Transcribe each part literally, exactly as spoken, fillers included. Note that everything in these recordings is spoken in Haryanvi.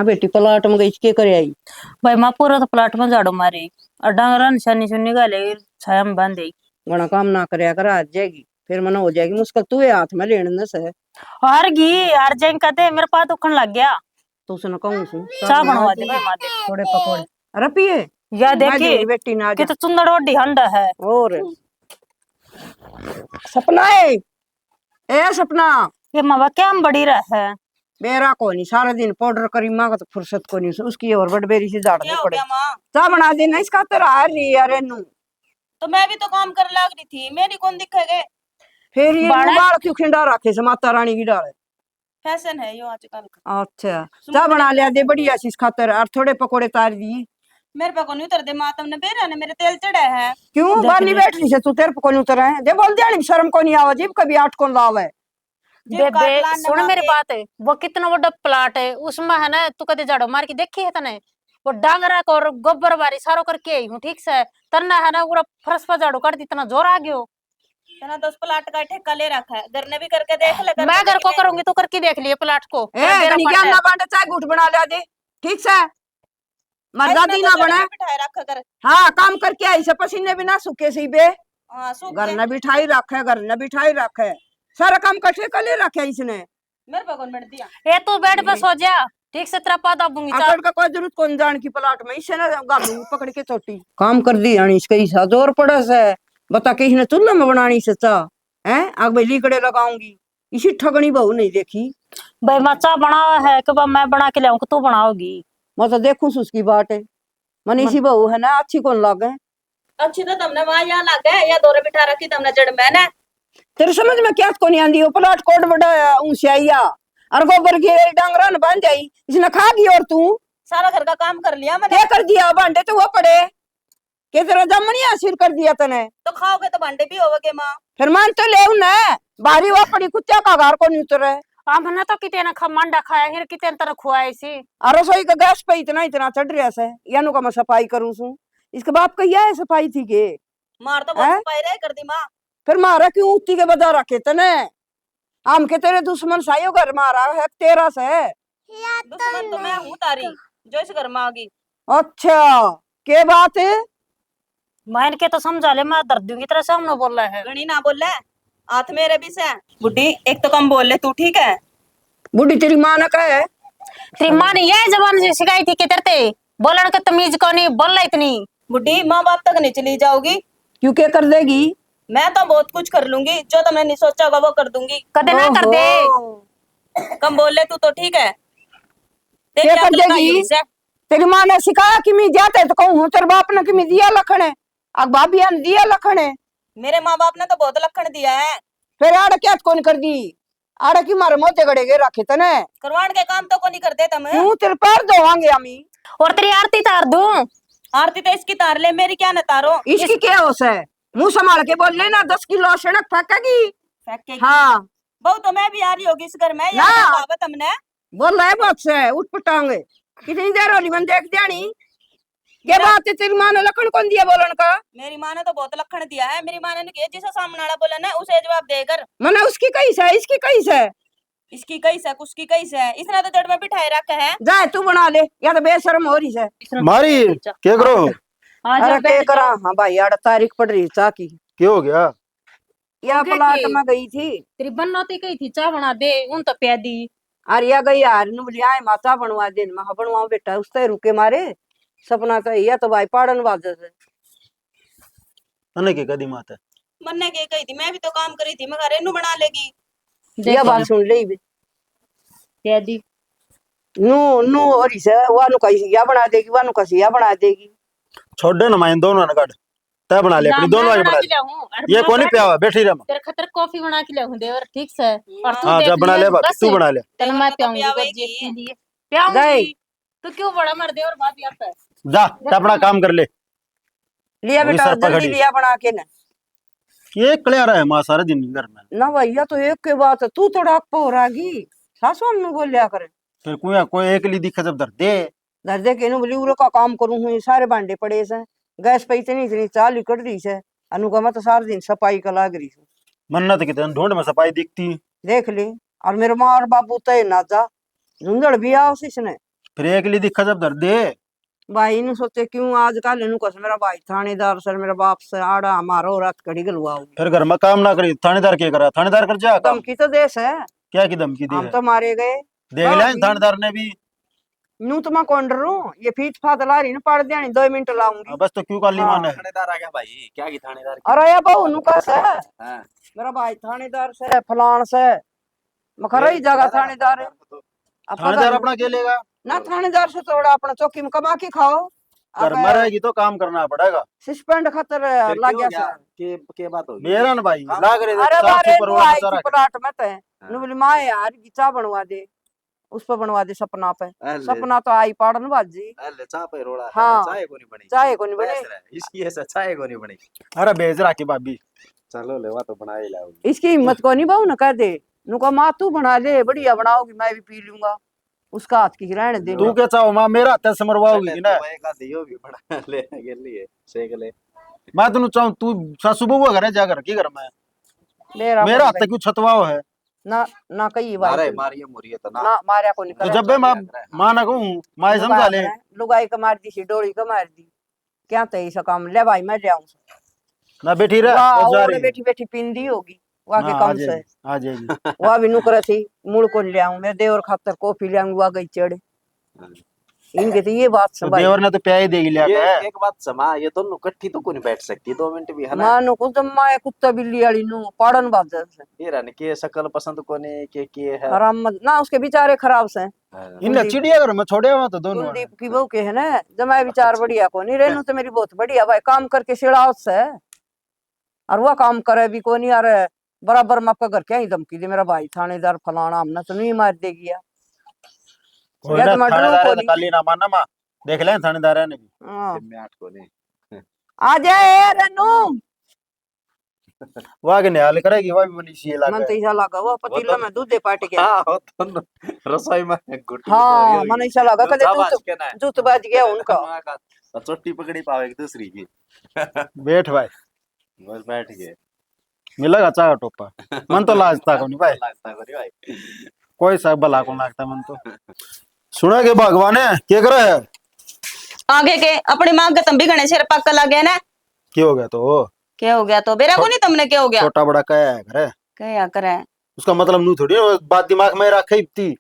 हाँ बेटी, प्लाट में गई के करे आई? भाई माँ, पूरा तो प्लाट में झाड़ू मारी और डांगरा ने छानी छुनी घाले, छाया में बांधे। घणा काम ना करया कर, हार जाएगी, फिर मना हो जाएगी मुश्किल। तू ये हाथ में लेने से हार गई, हार जाएगी कहते मेरे पास दुखन लग गया। तो उसने कहूँ सु, चाह बनवा दे भाई माँ, दे। थोड़े पकौड़े। अरे पिए। या मैं देखी, देंगी बेटी ना, कि जा। तो चुंदड़ ओढ़ी हंडा है। और सपना है, ए सपना। ये मावा क्या हम बड़ी रह है? बेरा कोनी, सारा दिन पाउडर करी, माँ को तो फुर्सत कोनी, उसकी और बड़बेरी से झाड़ क्या नहीं हो पड़े। गया माँ? चाह बना देना, इसका तेरा हार रही है रेनू। तो मैं भी तो काम कर लाग रही थी, मेरी कौन दिखेगे? फिर ये बाड़ा बाल क्यों खिंडा रखे से माता रानी की डाले? फैशन है यो आजकल का। अच्छा, सुन चाह बना लिया दे बढ़िया सी इस खातर, और थोड़े पकोड़े तार दिए। मेरे पे कोनी उतर दे माँ, तुमने बेरा ने मेरे तेल चढ़ा है। क्यों जब बानी बैठ रही से तू, तेरे पे कोनी उतर है? दे बोल दे, शर्म कोनी आवे, जीभ कभी आठ कौन लावे? जीभ बेबे, काट लाने सुन माँ मेरी के। बात, वो कितना बड़ा प्लाट है, उसमें है ना, तू कदे झाड़ू मार के देखी है तने? वो डांगरा को और गोबर बारी सारो करके आई हूँ, ठीक से? तन्ना है ना, पूरा फर्श पर झाड़ू काट दी, इतना जोर आ गयो। तना दस प्लाट का ठेका ले रखा है, घर ने भी करके देख ले, घर मैं ने घर को लेकिन करूंगी, तू करके देख लिए प्लाट को। ए, तेरा घणी बेरा ज्ञान पड़ता ना है। बांटे, चाय घूट बना लिया दे, ठीक से? मरदा ऐसा दी तो ना घर बने। में बिठाए रखा कर। हाँ, काम करके आई से, पसीने भी ना सूखे से बे। हाँ, सूख घर गए। ने बिठाई रखे, घर ने बिठाई रखे, सारा काम का ठेका ले रखे इसने। मेरे पे कौन बैठ दिया? ए, तू बेड पे सो जा, ठीक से तेरा पा दाबूंगी चाह। आकड़ का कोई जरूरत कौन जान की प्लाट में, इसे ना गालूंगी पकड़ के चोटी। काम कर दी आनी इसका, ईसा जोर पड़ा से। बता के इसने चूल्हा में बनानी से चाह, हैं? आग भाई लीकड़े लगाऊंगी। इसी ठगनी बहू नहीं देखी। भाई मैं चाह बनावा है कि बा मैं बना के लाऊं कि तू बनाओगी? मैं तो देखूं सु उसकी बाट। मने मन- इसी बहू है ना, अच्छी कौन लागे। अच्छी तो तमने वहां यहाँ लागे, या दोरे बिठा रखी तमने जड़ में ने। तेरे समझ में क्या कोनी आंदी, वो प्लाट कोड बड़ा ऊंचाइया, और गोबर की डांगरा ने बांध आई, इसने खा गई। और तू? सारा घर का काम कर लिया मैंने। क्या कर दिया? भांडे तो वो पड़े, के तेरा जमनिया सिर कर दिया तने। तो खाओगे तो भांडे भी होवगे माँ। फिर मान तो ले ना, भारी वो पड़ी कुत्तिया का घर को नहीं उतरे। हमने तो कितने ना खा, मांडा खाया, फिर कितने तरह खुआए सी। और रसोई का गैस पे इतना, इतना चढ़ रहा से, यानु का मैं सफाई करूँ सू। इसके बाप का यह है सफाई थी के? मार तो बहुत हैं? सफाई रहे कर दी माँ। फिर मारा क्यों उत्ती के बजा रखे तने? हम के तेरे दुश्मन सायो घर मारा है तेरा से। दुश्मन तो मैं हूँ तारी, जो इस घर में आ गई। अच्छा, के बात है? मैं इनके तो समझा ले, मैं धर दूंगी तेरे सामने बोला है। घणी ना बोले, हाथ मेरे भी से। बुड्ढी, एक तो कम बोल ले तू, ठीक है? बुड्ढी तेरी माँ ने कहा है? तेरी माँ ने यह जबान से सिखाई थी कि तेरे ते बोलण के तमीज कोनी, बोल ले इतनी। बुड्ढी, माँ बाप तक नहीं चली जाओगी। क्यों, क्या कर देगी? मैं तो बहुत कुछ कर लूंगी, जो तुमने नहीं सोचा होगा वो कर दूंगी। कदे ना कर दे। ओहो। कम बोल ले तू तो, ठीक है? देख क्या कर अकल का देगी? यूं से। तेरी माँ ने सिखाया कि मैं जाते तो कहूँ हूँ, तेरे बाप ने कि मैं दिया लखन है, अक भाभी ने दिया लखन है। मेरे माँ बाप ने तो बहुत लखन दिया है। फिर आड़ क्या कौन कर दी? आड़े की मारे मोते गड़े के रखे तने। करवान के काम तो कोनी करते तम। क्यों, तेरे पैर धोवांगे आमी। और तेरी आरती तार दूं? आरती तो इसकी तार ले, मेरी क्या न तारो। इसकी इस- क्या होश है? मुंह संभाल के बोल लेना, दस किलो सड़क फेंकेगी। फेंकेगी। हाँ। बहू तो मैं भी आ रही होगी इस घर में, ना। याद है बाबा तमने? बोल रहा है बहुत से, उठ पटांगे। कितनी देर होली मन देख जानी। ये मेरा बात है, तेरी माँ ने लखन कौन दिया बोलन का? मेरी माँ ने तो बहुत लखन दिया है। मेरी माँ ने नहीं किया, जिसे सामने वाला बोले ना, उसे जवाब देकर। मने उसकी कही से, इसकी कही से। इसकी कही से, उसकी कही से। इसने तो जड़ में बिठाए रखा है। जा, तू बना ले, या तो बेशरम हो रही से। मारी, के करो? आ जा, अरे, के बैठ जा। करा? हाँ भाई, यार, तारीख पड़ रही चाह की। के हो गया? या क्योंकि प्लाट के में गई थी। तेरी बन्ना ते कही थी, चाह बना दे, उन तो प्या दी। अरे या गई यार, नु बोली, "आए माँ, चाह बनवा दे।" मैं, "हाँ, बनवाऊं बेटा।" उस ते रुके मारे, सपना तो या तो भाई पाड़न बाजे से। तने के कदी माता? मन्ने के कही थी, मैं भी तो काम करी थी, मैं कहा, "रेनू बना लेगी।" देख या बात ले। सुन ले बे। प्या दी। नु, नु और इसे, वानु का या बना देगी, वानु का या बना देगी। छोड़ दे ना, मैं इन दोनों ने काट। तै बना ले ना, अपनी, दोनों मैं आज बना बना के ले। ले आऊं। अरे ये मैं कौन बैठ प्यावा, बैठी रह। तेरे खातर कॉफी बना के ले आऊं देवर, ठीक से। और तू हाँ, देख जा, बना ले, ले, बस। तू बना ले। तेरे मैं प्याऊंगी, पियावेगी। बस ये पी लिए। पियाऊंगी। गई। तू क्यों बड़ा मर देवर बात यहाँ पे? जा, जा, तै अपना काम कर ले। लिया वो भी बेटा, सर पकड़ जल्दी ले। लिया बना के ना। ये कल्यारा है माँ सारे दिन घर में। ना भैया, तो एक के बात है, तू थोड़ा अक पे हो रहा की, सासू अम्मा बोलिया करे। फिर कोई, कोई एक ली दिखे जब धर दे। धर दे के नु बोली, "उरे का काम करूं हूं, ये सारे भांडे पड़े से, गैस पे इतनी, इतनी चाल ही कट रही से, अनु का मैं तो सारा दिन सफाई का लाग रही हूं।" मन्नत कितने ढूंढ में सफाई दिखती। देख ले, और मेरे माँ और बाबू तय ना जा, झुंझड़ भी आओ इसने। फिर एक ली दिखा जब धर दे। भाई ने सोचे, क्यों आजकल इन्हू कस मेरा भाई थानेदार सर, मेरा बाप सर, आड़ा हमारा और रात कड़ी गलवाओ। फिर घर में काम ना करी, थानेदार के करा? थानेदार कर जा काम। धमकी तो दे से। क्या की धमकी दी हम है? तो मारे गए। देख लिया इन थानेदार ने भी। नू तो मैं कौन डरूं, ये फीत फात ला रही ना, पड़ देनी, दो मिनट लाऊंगी। हाँ, बस तो क्यों काली हाँ। माने? थानेदार आ गया भाई, क्या की थानेदार की? अरे ये बहू नु कस है। हाँ। मेरा भाई थानेदार से, फलान से। मखरा ही जागा थानेदार। थानेदार अपना के लेगा? ना थानेदार से थोड़ा अपना चौकी में कमा के खाओ। घर में रहेगी तो काम करना पड़ेगा। सस्पेंड खातर लाग गया। के के बात होगी? मेरा ना भाई लाग रहे। अरे बारे नु आई थी प्लाट में ते। नु बोली, माँ यार की चाय बनवा दे, उस पर बनवा दे सपना पे। सपना तो आई पाड़न बाजी। अले चाय पे रोड़ा है, हाँ। चाय को नहीं बनी। चाय को नहीं बनी। इसकी ऐसा चाय को नहीं बनी। अरे बेच रखी भाभी। चलो लेवा तो बना ही लाओ। इसकी हिम्मत को नहीं बहू ना कह दे। नुका माँ तू बना ले, बढ़िया बनाओगी, मैं भी पी लूंगा। उसका हाथ की रहने दे। तू क्या चाहो माँ, मेरा हाथ से मरवाओगी ना? एक आधी यो भी बना ले के लिए सेक ले। मैं तनु चाहूँ तू सासू बहू घर है, जा घर की घर में। मेरा मेरा हाथ क्यों छतवाओ है? ना ना कही भाई। मारे मारिए मुरिए तो ना। ना मारया को नहीं। तो जब मैं माँ ना कहूँ, माँ समझा ले। लुगाई का मार दी सी, डोली का मार दी। क्या तो ऐसा काम ले भाई, मैं ले आऊं। ना बैठी रह, वाह, वो जा और रही है। बैठी बैठी पींदी होगी, वहाँ के हाँ, आ काम से। जाएगी, आ जाएगी। वह भी नुकरा थी, मुड़ को ले आऊं, मैं देवर खातर कॉफी ले आऊं, वह गई चढ़। हाँ। इनके तो ये बात तो समझ। देवर ने तो प्याई देगी लिया ये के। एक बात समा, ये दोनों कट्ठी तो कोनी बैठ सकती दो मिनट भी, है ना? मानो को जम्मा है कुत्ता बिल्ली वाली नु पाड़न बाजर से। ये रहने के शकल पसंद कोनी के के है। हराम मत ना, उसके बेचारे खराब से। हाँ। इन्हें कुलदीप चिड़ियाघर में छोड़े हुआ तो दोनों कुलदीप की बहू के है ना, जमाए विचार अच्छा। बढ़िया को नहीं। रेनू तो मेरी बहुत बढ़िया भाई, काम करके सिड़ावत से। और वह काम करे भी कोनी। और बराबर में आपका घर क्या ही धमकी दे, मेरा भाई थानेदार फलाना, हमने तो नहीं मार देगी यार। कोई या ना, तो मैं डरूं थानेदार कोनी। काली ना माना माँ, देख ले थानेदार ने भी। हाँ। मैं आठ को नहीं। आ जाए ए रेनू। वह के न्याल करेगी, वह भी मनीषी है लागे। मन तो ऐसा लगा वो पतीला में दूध दे पाट गया। हाँ, वो तो न-, रसोई में गुट हाँ, मन ऐसा लगा कदे जूत, जूत बाज गया उनका। तो चोटी पकड़ी पावे एक दूसरी की। बैठ भाई। बस बैठ गए। मिलेगा चाय टोपा। मन तो लाजता कोनी भाई। लाजता कोनी भाई। कोई सा भला कौन लागता मन तो। सुना के भगवान है, के करे है? आगे के अपनी माँ के तम भी घणे सिर पक लगे ना। के हो गया तो? क्या हो गया तो? बेरा को नहीं तुमने क्या हो गया? छोटा बड़ा कहा है करे। क्या करे? उसका मतलब नू थोड़ी है, बात दिमाग में रखे इतनी।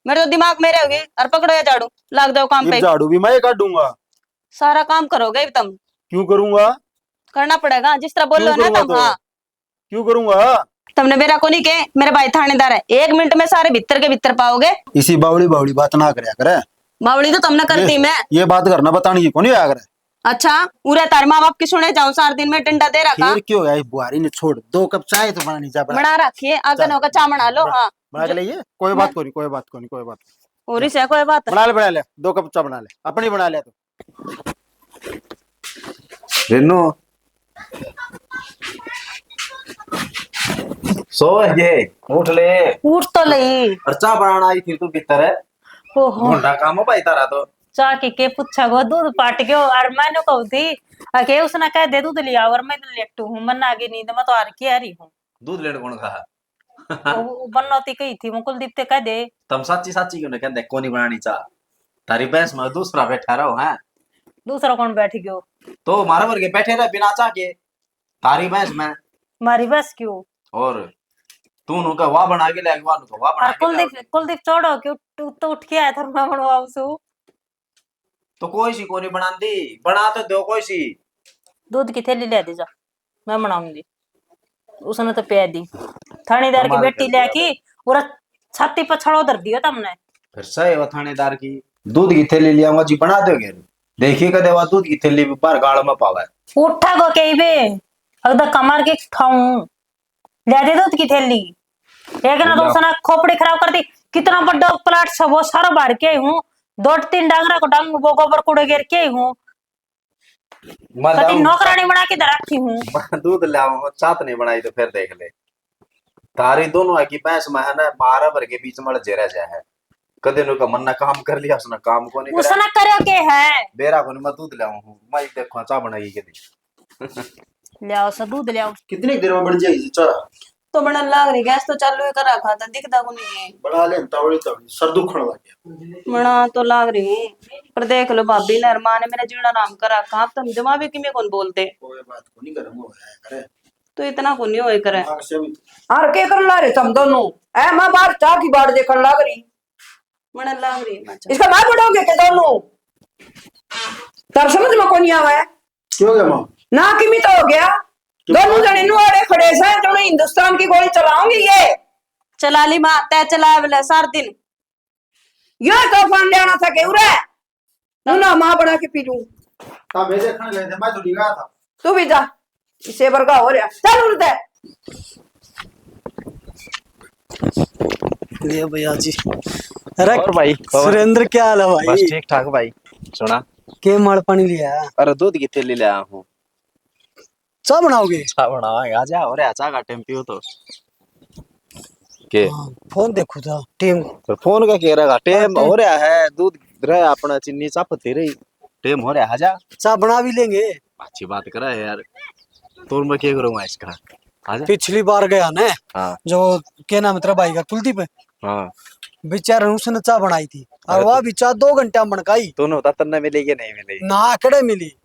मेरे तो दिमाग में रहोगी। और पकड़ो ये झाड़ू, लाग जाओ काम पे। झाड़ू भी मैं ही काटूंगा। सारा काम करोगे तुम। क्यों करूंगा? करना पड़ेगा, जिस तरह बोल लो ना तुम। हाँ। क्यों करूंगा? तुमने मेरा को नहीं के, मेरे भाई थानेदार है, एक मिनट में सारे भीतर के भीतर पाओगे। इसी बावली बावली बात ना करया करे। बावली तो तुमने करती मैं। ये बात करना बताने की कोनी आया करे। अच्छा, उरे तारे माँ बाप की सुने जाऊं, सार दिन में डंडा दे रखा। फिर क्यों है, बुआरी ने छोड़, दो कप चाय तो बनानी जा। बना रखी है, आगे नौका चाय बना लो। हाँ, बना के लाइए, कोई बात कोनी, कोई बात कोनी, कोई बात। और इसे कोई बात बना ले, बना ले, दो कप चाय बना ले, अपनी बना ले तो। रेनू, सो गए, उठ ले। उठ तो लई। और चाय बनाना आई थी तू भीतर है। ओहो। घोंडा काम हो भाई तारा तो। चाय के, के पूछा गो, दूध पाट गयो। और मैंने कहू थी, आ के उसने कह दे दूध ले आओ, और मैं लेटू हूँ, मन आगे नींद में तो हार के आ रही हूँ। दूध लेने कौन कहा? वो, वो बनौती कही थी, वो कुलदीप ते कह दे। तम साची साची क्यों ना कहंदे, कोनी बनानी चाह। तारी भैंस में दूसरा बैठा रहो, हैं? दूसरा कौन बैठ गयो? तो मारे वर्गे बैठे रहे बिना चाह के। तारी भैंस में। मारी भैंस क्यों? और तू नु का वाह बना के ले, वाह नु का वाह बना और के ले। कुलदीप, कुलदीप छोड़ो, क्यों तू तो उठ के आया था, मैं बनवाऊं सू। तो कोई सी कोनी बनांदी, बना तो दो कोई सी। दूध की थैली ले दे जा, मैं बनाऊंगी। उसने तो प्या दी। थानेदार की बेटी लेके और छाती पर छड़ो धर दियो तुमने। फिर सही वो थानेदार की दूध की थैली ले आऊंगा जी, बना दोगे? देखिए कदे वो दूध की थैली भी बाहर गाल में पावे। उठा को कई बे, अगर कमर के उठाऊं। ले दे दूध की थैली। एक ना तो उसने खोपड़ी खराब कर दी। कितना बड़ा प्लाट सब वो सारा भर के आई हूँ। दो तीन डांगरा को डांग वो गोबर कूड़े गिर के आई हूँ। कभी नौकरानी बना के धर रखी हूँ। दूध ले आऊँ, चात नहीं बनाई तो फिर देख ले। तारी दोनों की भैंस में है ना, मारा भर के बीच में लजे रह जाए है। कदे नु का मन ना काम कर लिया, उसने काम को नहीं उसने करे के है। बेरा को मैं दूध ले आऊँ हूँ, मैं देखो चाय बनाई के दी। ले आओ सा दूध ले आओ। कितनी देर में बन जाएगी चाय? तो बना लाग रही, गैस तो चालू ही कर रखा था, दिखदा को नहीं है। बना ले, तावड़ी तावड़ी, सर दुखण लग गया। बना तो लाग रही हूँ, पर देख लो भाभी ने और माँ ने मेरा जीना हराम कर रखा, अब तुम जमा भी किमें कौन बोलते। कोई बात को नहीं, गर्म हो जाया करे। तो इतना को नहीं होए करे। दिमाग से भी। और के कर ला रहे तुम दोनों? ए, मैं बाहर चाह की बाट देखण लाग रही। मने लाग रही है, मैं चाह। इसका मार पड़ोगे के दोनों? तर समझ में को नहीं आवा है। क्यों गया माँ? ना किमी तो हो गया। क्यों दोनों माँ? जने नुआड़े खड़े से, जो हिंदुस्तान की गोली चलाओगे ये। चला ली माँ, तै चलाया बोले सार दिन। यो तूफान लेना था के उरे? तू ना माँ बना के पी लूं। ता मैं देखण गए थे, मैं थोड़ी गया था। तू भी जा, इसे वर्गा हो रहा। चल उड़ दे। ले भैया जी। अरे और भाई, पवन? सुरेंद्र, क्या हाल है भाई? बस ठीक ठाक भाई। सुना? के माल पानी लिया? अरे दूध की थैली ले आया हूँ। चाय बनाओगे? चाय बनावांगे, आजा। और चाय का टाइम पियो तो। के? हाँ, फोन देखो था, टाइम। पर फोन का कह रहा, टाइम टाइम। हो रहा है, दूध रहे अपना, चीनी चापती रही, टाइम हो रहा है, आजा। चाय बना भी लेंगे। अच्छी बात करा है यार, तो मैं क्या करूँगा इसका, आजा। पिछली बार गया ना, हाँ। जो, क्या नाम है तेरा भाई का, कुलदीप? हाँ। बेचारे ने उसने चाय बनाई थी, और अरे वह तो भी चाय दो घंटा में बनकाई। तूने बता, तन्ने मिली कि नहीं मिली? ना, कड़े मिली।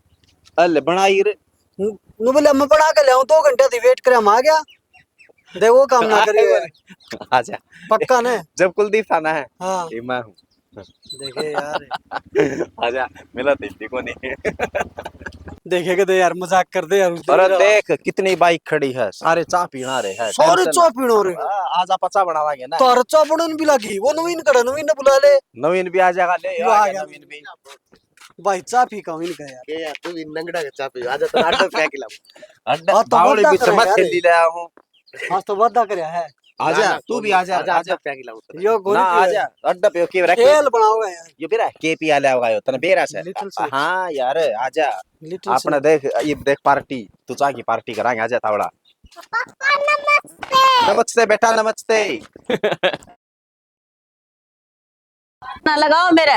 अल बनाई रे। नु, नु बोले, "मैं बना के ले आऊं, दो घंटे दी वेट करे, हम आ गया।" दे वो काम ना करिए। आजा। पक्का ने? जब कुलदीप था ना, हाँ। ये मैं हूँ। देखे यार। आजा, मिला तो हिंदी को नहीं। देखे के दे यार, मजाक कर दे यार, उस दिन अरे मेरा देख, कितनी बाइक खड़ी है, सारे चाय पीना रहे हैं, सारे टेंशन चाय पीना रहे। हाँ, आज आप चाय बनावांगे ना। तार चाय बनन भी लगी, वो नवीन कड़ा, नवीन ने बुला ले। नवीन भी आ जाएगा, ले, ये आ आ गया गया नवीन भी। भाई, चाय पी का भी नहीं गया यार। के यार, तू भी नंगड़ा के चाय पी, आजा, तो अड्डा पे आके लाऊं। अड्डा, आज तो बावड़ी वादा भी करे चम्मच यार। थैली ले आया हूँ। आज तो वादा करे है। आजा, ना, ना, तू भी कोई आजा, आजा, आजा। अड्डा पे आके लाऊं तेरे। यो गोली ना, पी आजा, अड्डा पे, ओके, रख। खेल बनाओगा यार। यो बेरा, के पी आ ले आओगा यो, तने बेरा से। Little sweets. हाँ यार, आजा। लिटिल अपना स्वीट्स। देख, ये देख पार्टी, तू चाय की पार्टी करांगे, आजा तावड़ा। पापा, नमस्ते। नमस्ते बेटा, नमस्ते। ना लगाओ मेरे।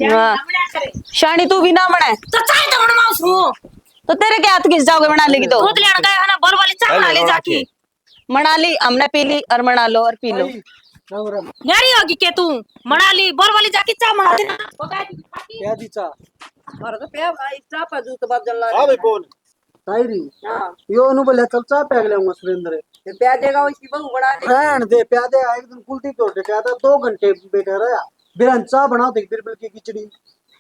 हाँ। शानी तू भी ना बने। तो चाय तो बनवाऊं सू। तो तेरे के हाथ घिस जाओगे बना लेगी तो। दूध लेने गए है ना, बोल वाली चाय बना ले जाके। मना ली, हमने पी ली और मना लो और पी लो। भाई, राम राम। न्यारी होगी के तू? मना ली, बोल वाली जाके चाय बना देना। क्या दी चाय? और तो प्या भाई, चाय पर जूत बाजन ला हाँ भाई, बोल। ताई री। हाँ। यो नु बोले, "चल चाय प्या के लाऊंगा सुरेंद्र।" ते प्या देगा, उसकी बहू बना दे। रहन दे, प्या दे। एक दिन कुलदीप तो डटा था, दो घंटे बैठा रहा। बिरन चाय बना दे, बिरबल की खिचड़ी।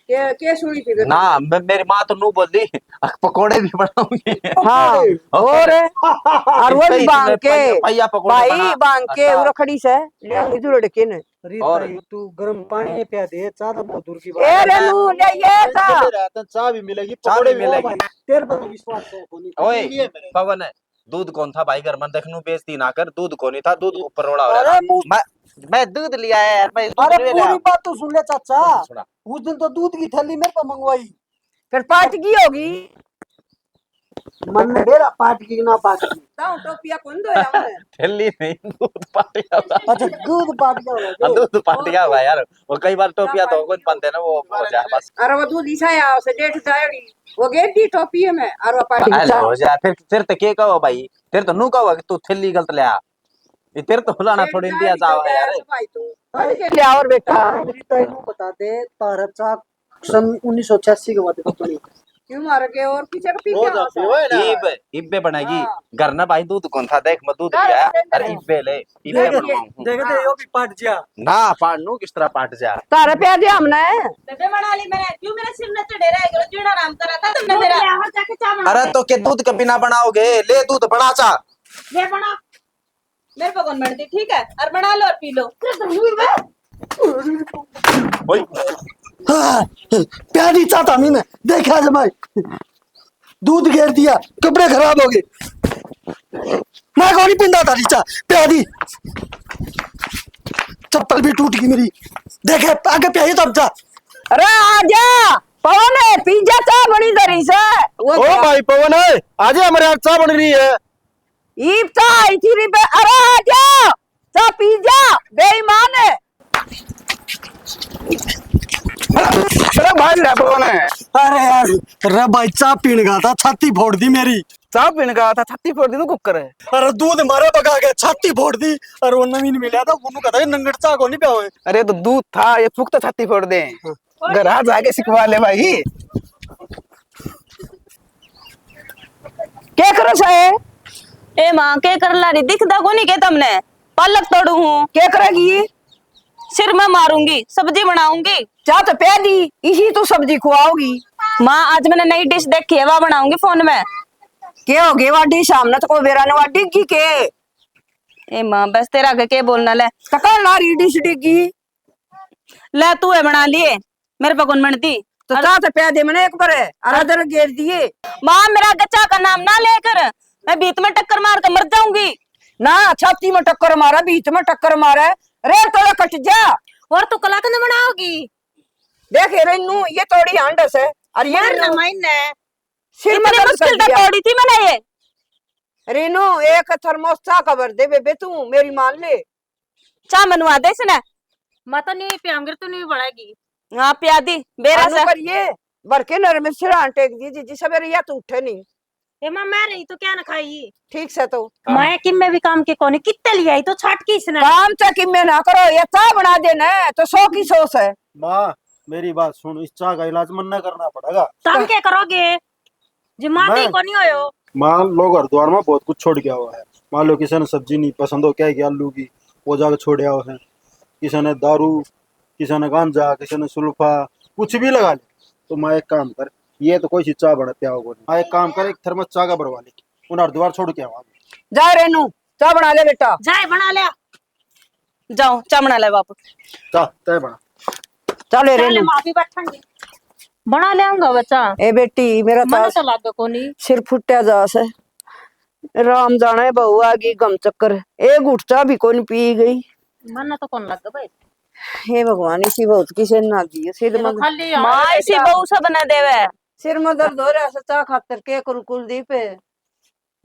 के, के सुनी थी बेटा? ना, मैं, मेरी माँ तो नू बोली, "अक पकोड़े भी बनाऊंगी।" हाँ, पकोड़े। और, और वो भी इसमें भांग के, भैया, भैया पकोड़े भाई, बना। भांग के, अच्छा। उरा खड़ी से, ले आऊंगी तू लड़के ने। अरे और ताई, तू गर्म पानी प्या दे, चाय तो बहुत दूर की बात ए है। रे नू, ले ये चाय। तेरे हाथ में चाय भी मिलेगी, चाय पकोड़े भी भी मिलेगी। मिलेगी। तेरे पर विश्वास है, कोनी। ओए, ये मेरे पवन है, दूध कौन था भाई घर में? देख नू बेइज्जती ना कर, दूध कौन ही था, दूध ऊपर रोड़ा हो रहा अरे था। मुँह मैं, मैं दूध लिया है यार, मैं दूध अरे ले पूरी लिया। बात तो सुन ले चाचा। सुना। उस दिन तो दूध की थैली मेरे पर मंगवाई। फिर पार्टी की होगी? मन में बेरा पार्टी की ना पार्टी। ताऊ टोपिया कौन धोया हमने? थैली नहीं, दूध पाटिया हुआ। अच्छा, दूध पाटिया हुआ हाँ, जो। दूध पाटिया हुआ यार। वो कई बार टोपिया तो कुछ बनते ना, वो हो जाए बस। अरे वो दूध इसा है, उसे डेट जाएगी। वो गेट दी टोपी है मैं, और वो पार्टी अरे हो जाए, फिर, फिर तो के कहो भाई? फिर तो नू कहो कि तू थैली गलत ले आ। ये तेरे तो फुलाना डेट थोड़ी इंडिया जाएगी, जाओ तो यार। गैस भाई तू। पढ़ के ले आ और बेटा। मेरी तो इनको बता दे, भारत सा सन उन्नीस सौ छियासी के बाद बनी। क्यों मार के और पीछे का पीछे बहुत आता है। अच्छी हुआ है ना। इब, इब्बे बनेगी। हाँ। घर ना भाई दूध कौन था, देख मैं दूध घर लिया, के अंदर अरे है। इब्बे ले, इब्बे देख, बनवाऊं। देख दे, यो भी पाट जा। ना, पाट नू किस तरह पाट जा? तारे प्या दिया हमने। बेबे बना ली मैंने, क्यों मेरे सिर में चढ़े रह गए, जीना आराम करा था तुमने दूध मेरा। ले आओ, जाके चाय बना अरे ले। तो के दूध के बिना बनाओगे? ले दूध बना चा। ले बना। मेरे पे कौन बैठती, ठीक है? और बना लो और पी लो। ओए। हाँ, प्यारी चाहता नहीं मैं, देखा जमाई, दूध घेर दिया, कपड़े खराब हो गए। मैं कौन पिंदा था नीचा, प्यारी चप्पल भी टूट गई मेरी। देखे आगे प्यारी तब जा। अरे आजा, पवन है, पी जा, चाय बनी धरी से। वो ओ क्या? भाई पवन है, आजा, हमारे यहाँ चाय बन रही है। ईब तो आई थी री बे-, अरे आ जा, चा पी जा, बेईमान है। अरे भाई रे, कौन है? अरे यार, रे भाई, चाय पीण गया था, छाती फोड़ दी मेरी। चाय पीण गया था, छाती फोड़ दी तू कुकर है। अरे दूध मारे बगा के छाती फोड़ दी। अरे वो नवीन मिला था, उन्होंने कहता, "ये नंगट चाय को नहीं पियावे।" अरे तो दूध था, ये फूक तो छाती फोड़ दे। हाँ। घर आ जाके सिखवा ले भाई। क्या करो सा है? ए माँ, के कर ला रही? दिखदा कोनी के तमने? पालक तोड़ू हूँ। क्या करेगी? सिर में मारूंगी, सब्जी बनाऊंगी। चाह तो प्या दी, इसी तो सब्जी खुआओगी। माँ, आज मैंने नई डिश देखी है, वह बनाऊंगी फोन में। के हो गए वा डिश? हमने तो कोई बेरा ने वा डिग्गी के। ए माँ, बस तेरा आगे के बोलना ले। तो कर ला रही डिश डिग्गी। ले, तू है बना लिए, मेरे पे कौन बनती? तो और चाह तो प्या दे मैंने एक बार, और अदर घेर दिए। माँ, मेरा आगे चाह का नाम ना लेकर, मैं भीत में टक्कर मार के मर जाऊंगी। ना, छाती में टक्कर मारा, भीत में टक्कर मारा, रे तोड़ा कट जा। और तू कला तो बनाओगी? देख ये रेनू, ये थोड़ी हांडस है, और ये मार ना रेनू माइन ने। सिर में इतनी दर्द कर मुश्किल तो दिया। तोड़ी थी मैंने ये। रेनू, एक थर्मोस चाह का भर दे बेबे, तू मेरी मान ले। चाह मनवा दे इसने। मैं तो नहीं पियांगे, तू नहीं बनाएगी। हाँ, प्या दी, बेरा अनु से। कर ये, भर के नर में सिरान टेक दी, जीजी सवेरे या तो उठे नहीं। ए माँ, मैं रही तो क्या ना खाई? ठीक से तो। मैं किम्मे भी काम के कोनी, कित्ते ले आई तो छाट के इसने। काम तो किम्मे ना करो, ये चाह बना दे ना, तो सौ की सौ से। माँ, मेरी बात सुन, इस चाह का इलाज मन्ना करना पड़ेगा। तो हम क्या करोगे? जे माँ मैं? नहीं कोनी होयो। माँ, लोग हरिद्वार में बहुत कुछ छोड़ के आओ है। मान लो किसी ने सब्जी नहीं पसंद हो, क्या है कि आलू की, वो जाके छोड़ आओ है। किसी ने दारू, किसी ने गांजा, किसी ने सुल्फा, कुछ भी लगा ले। तो माँ एक काम कर, ये तो कोई सी चाह बना पिया होगा नहीं। माँ एक काम कर, एक थर्मस चाह का भरवा ले, उन हरिद्वार छोड़ के आओ। जा रेनू, चाह बना ले बेटा। जाए बना ले। जाओ, चाह बना ले बाप। चाह, चाय बना। चल ए चल, रेनू। माँ भी बैठेंगे। बना लेऊंगा बच्चा। ए बेटी, मेरा मन्ने तास तो लागे कोनी। सिर फुट्या जा से। राम जाने बहू आ गई गम चक्कर। ए घुट चाह भी कोनी पी गई। मन्ने तो कौन लग भाई। हे भगवान, इसी बहुत किसे ना दिए। सिर ये तो में खाली माँ, हाथ इसी बेटा। बहू सब ना देवे। सिर में दर्द हो रहा है, चाह खातर के करूँ कुलदीप?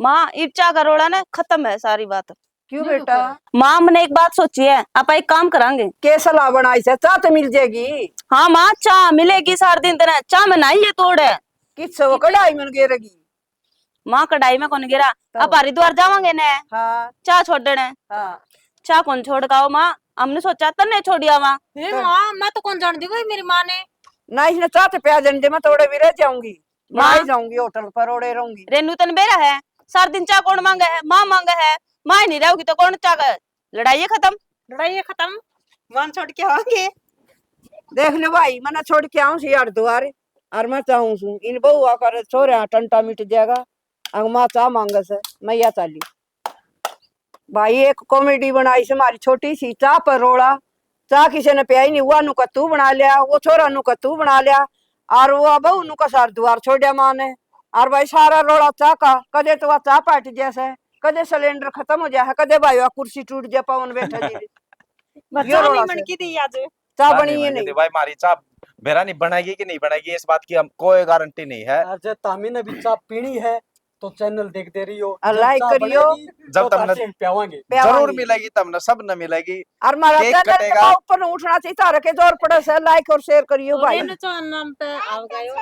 माँ, इब चाह का रोला ना खत्म है सारी बात। क्यों बेटा? माँ, मैंने एक बात सोची है, आप एक काम करांगे। के सलाह बनाई से? चाह तो मिल जाएगी। हाँ माँ, चाह मिलेगी सारे दिन तेरे। चाह में नाई ये तोड़ है। किस वो कढ़ाई में गिरेगी? माँ, कढ़ाई में कौन गिरा? तो? अब हरिद्वार जावांगे ने। हाँ। चाह छोड़ने। हाँ। चाह कौन छोड़ का हो माँ? हमने सोचा तन्ने छोड़ी आवा। हे तो? माँ, मैं तो कौन जानती कोई मेरी माँ ने। ना इसने चाह तो प्या देने दे, मैं तो ओड़े भी रह जाऊंगी। माँ। मैं जाऊंगी होटल पर, ओड़े रहूंगी। रेनू तन बेरा है, सारा दिन चाह कौन मांगे है? माँ मांगे है। माँ ही नहीं रहोगी तो कौन चाह? लड़ाई है खत्म। लड़ाई है खत्म। मन छोड़ के आवांगे। देख ले भाई, मना छोड़ के आऊं सी हरिद्वार, और मैं चाहूं सू इन बहुआ कर छोरे टंटा मिट जाएगा। अग माँ चाह मांगे से, मैं या चाली। भाई, एक कॉमेडी बनाई से हमारी छोटी सी चाह पर रोला। चाह किसी ने प्याई नहीं, वो नु का तू बना लिया, वो छोरा नु का तू बना लिया, और वो बहू नु का सार द्वार छोड़या माँ ने। और भाई, सारा रोला चाह का, कदे तो वह चाह पाट जैसे, कदे सिलेंडर खत्म हो जाए, कदे भाई वह कुर्सी टूट जाए, पवन बैठा जी। बस यो चाह रोला नहीं से। मन की थी आज। चाह चाह बनी नहीं ही बनी नहीं। थी भाई, मारी चाह मेरा नहीं बनेगी कि नहीं बनेगी, इस बात की हम कोई गारंटी नहीं है। और जब तामी ने भी चाह पीनी है, तो चैनल देखते रहियो। और जब like चाह करियो। बनेगी, जब तो तमने तासीम प्यावांगे। प्यावांगे। जरूर मिलेगी, तमने सब ने मिलेगी। और हमारा केक चैनल कटेगा। का ऊपर उठना चाहिए, तारे के जोर पड़े से like और share करियो और भाई। ये ना चैनल नाम पे आओ गयो।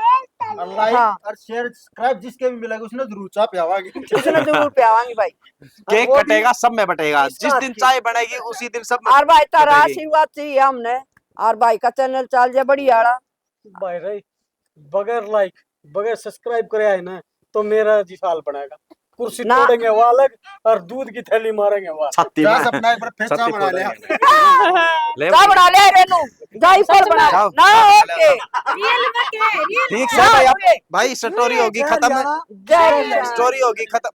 और like हाँ। और share, subscribe जिसके भी मिलेगा, उसने जरूर चाह प्यावांगे। उसने जरूर प्यावांगे भाई। केक वो भी कटेगा, सब में बटेगा। इस जिस बात दिन की। चाय बनेगी, उसी दिन सब में और भाई, तारा बटेगी। आशीर्वाद चाहिए हमने। और भाई का चैनल चल जाए बढ़िया वाला। भाई रे, बगैर like, बगैर subscribe करे आए ना, तो मेरा जी साल बनेगा। कुर्सी ना। तोड़ेंगे वो अलग, और दूध की थैली मारेंगे वो अलग। छाती क्या मार-, सपना है, पर फिर छाती चाह बना ले। फोड़ेंगे। ले चाह भाई। बना ले रेनू, जा इस पर सच बना। में? चाह। ना, चाह OK। बना ले। Real में के, real ठीक में। से भाई, आप, OK। भाई, story होगी खत्म। जय जय। Story होगी खत्म।